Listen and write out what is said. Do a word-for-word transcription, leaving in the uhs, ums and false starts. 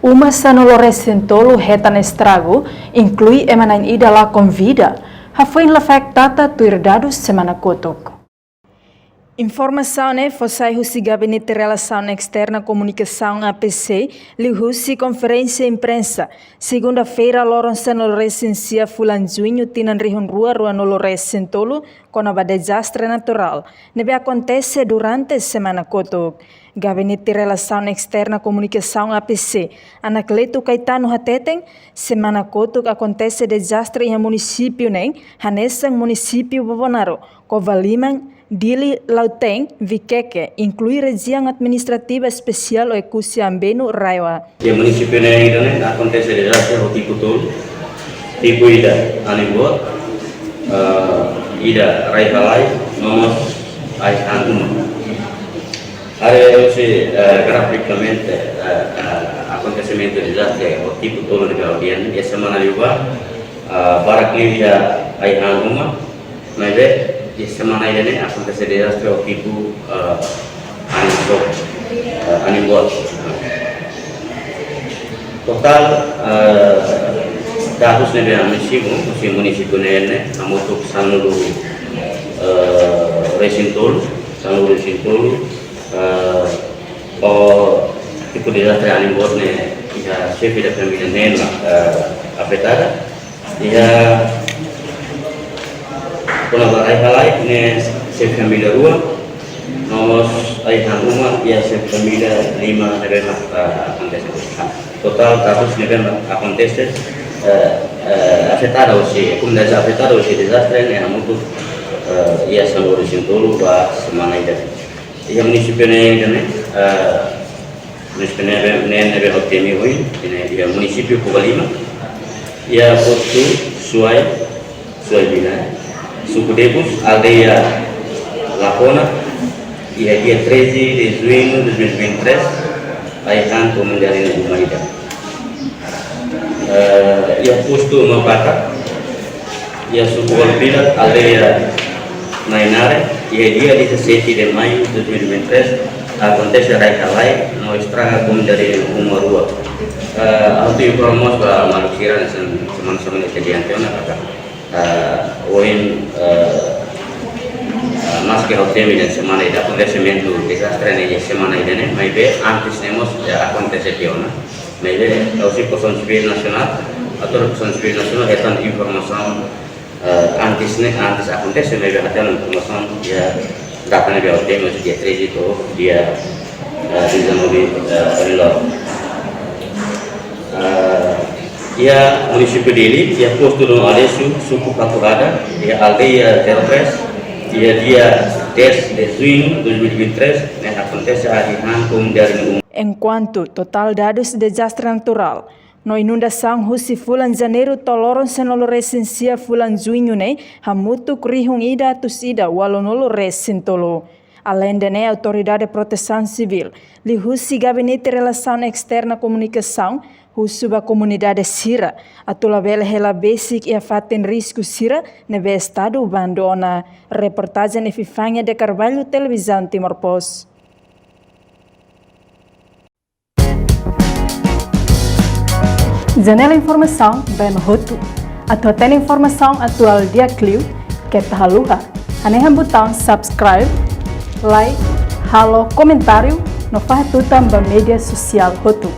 Uma sanulu-resin-tolu hetan estragu, inklui ema na'in ida lakon vida. Hafoin Lafaek Data tuir dadus semana kotuk. Informasaun ne'e fó sai husi Gabinete Relasaun Esterna Komunikasaun, A P C, liuhusi konferénsia imprensa, segunda-feira, loron sanulu-resin-sia fulan Juñu, tinan rihun rua ruanulu-resin-tolu, kona-ba dezastre naturál ne'ebé akontese durante semana kotuk. Gabinete Relasaun Esterna Komunikasaun, A P C, Anacleto Caetano hateten, semana kotuk akontese dezastre iha munisípiu neen, hanesan munisípiu Bobonaro, Covalima, Dili, Lautém, Viqueque, inklui Rejiaun Administrativa Espesiál Oekusi Ambenu, RAEOA. Iha munisípiu neen ida-ne'e akontese dezastre ho tipu tolu, tipu ida anin boot, eh, ida rai-halai, no mós ai-han uma. Haree husi, eh, grafikamente, eh, eh, akontesimentu dezastre ho tipu tolu ne'ebé ha'u dehan, iha semana liubá, eh, barak liu iha ai-han uma, maibé iha semana ida-ne'e akontese dezastre ho tipu, eh, anin so, eh, anin boot. Totál, eh, dadus ne'ebé ami simu, husi munisípiu neen ne'e, hamutuk sanulu, eh, resin-tolu, sanulu-resin-tolu, eh, ho tipu dezastre anin boot ne'e, iha xefe de família neen, eh, afetada. Iha kona-ba rai-halai ne'e xefe família rua, no mós ai-han uma iha xefe família lima ne'ebé mak, ah, akontese. Totál dadus ne'ebé mak akontese, eh, eh, afetada husi, komunidade afetada husi dezastre ne'e hamutuk, eh, iha sanulu-resin-tolu ba semana ida. Iha munisípiu neen ida-ne'e, eh, munisípiu neen ne'ebé, neen ne'ebé ha'u temi ohin, ne'e iha munisípiu Covalima, iha postu Suai, Suai Binai, suku Debus, aldeia Lakona, iha dia treze de junho de dois mil e vinte e três, ai-han komunidade neen uma ida. Eh, iha postu Mapaka, iha suku Olpila, aldeia Nainare, iha dia dezassete de maio de dois mil e vinte e três, akontese rai-halai no estraga komunidade uma rua. Eh, ha'u atu informa mós ba maluk sira hanesan semana-semana ita diante ona katak, eh, ohin, eh, eh, maski ha'u temi dehan semana ida akontesimentu dezastre ne'e iha semana ida-ne'e, maibé antes ne'e mós, eh, akontese tiha ona. Maibé husi Protesaun Sivíl Nasionál, atu Protesaun Sivíl Nasionál hetan informasaun, eh, antes ne'e, antes akontese, maibé hatene informasaun iha data ne'ebé ha'u temi husi dia treze to'o dia, eh, dezanove, eh, ohin loron. Eh, iha munisípiu Dili, iha postu Dom Aleixo, suku Patuhada, iha aldeia zero três, iha dia dez de junho de dois mil e vinte e três, ne'e akontese ai-han komunidade neen uma. Enkuantu totál dadus dezastre naturál no inundasaun husi fulan Janeiru to'o loron sanulu-resin-sia fulan Juñu ne'e hamutuk rihun ida atus ida ualunulu-resin-tolu. Aleinde ne'e, Autoridade Protesaun Sivíl, liuhusi Gabinete Relasaun Esterna Komunikasaun, husu ba komunidade sira atu labele hela besik iha fatin risku sira ne'ebé Estadu bandu ona. Reportajen Epifania de Carvalho, Televizaun Timor Post. Janela informasaun ba ema hotu. Atu hatene informasaun atuál di'ak liu, keta haluha hanehan butaun subscribe, like, halo komentáriu no fahe tutan ba média sosiál hotu.